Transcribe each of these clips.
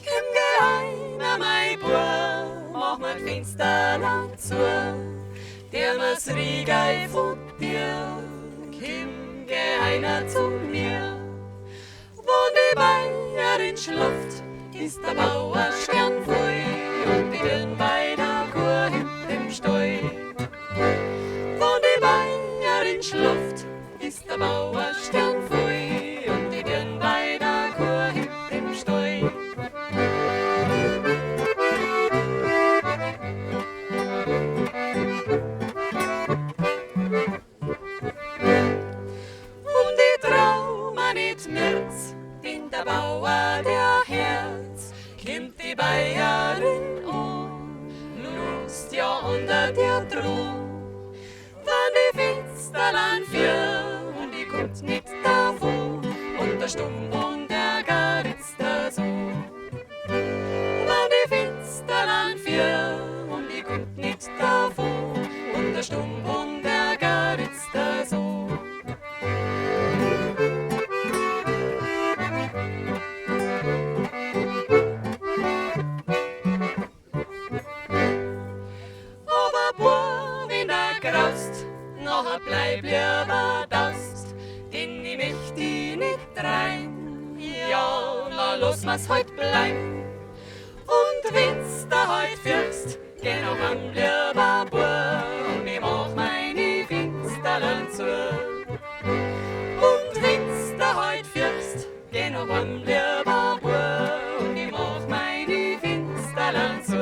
Komm, geh einer, mei Bua, mach mir d'Fensterlein zu, der mir's riegei von dir. Komm, geh einer zu mir. Wo die Bayerin schlaft, ist der Bauerstern voll und die Dirn bei der Kuh hüpft im Stall. Wo die Bayerin schlaft, ist der Bauerstern voll und die Dirn bei der Kuh hüpft im Stall. Und die trau ma nicht mirz, den der Bauer der Herz, kimmt die Bayerin an, lust ja unter der Droh. Wann die Finsterlein vier und die kommt nicht davon, und der Stumm und der Garitz da so. Wann die Finsterlein vier und die kommt nicht davon, und der Stumm und der Garitz da so. Aber boah, wenn der graust, nachher bleib lieber daust, denn ich möcht di nicht rein. Ja, na lass mir's heut bleiben. Und wenn's da heut fürchst, geh noch am lieber Bub und ich mach meine Finsterlein zu. Und wenn's da heut fürchst, geh noch am lieber Bub und ich mach meine Finsterlein zu.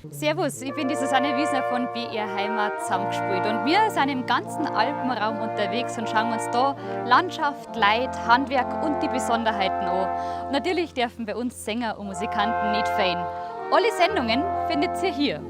Servus, ich bin die Susanne Wiesner von BR Heimat zusammengespielt und wir sind im ganzen Alpenraum unterwegs und schauen uns da Landschaft, Leid, Handwerk und die Besonderheiten an. Und natürlich dürfen bei uns Sänger und Musikanten nicht fehlen. Alle Sendungen findet ihr hier.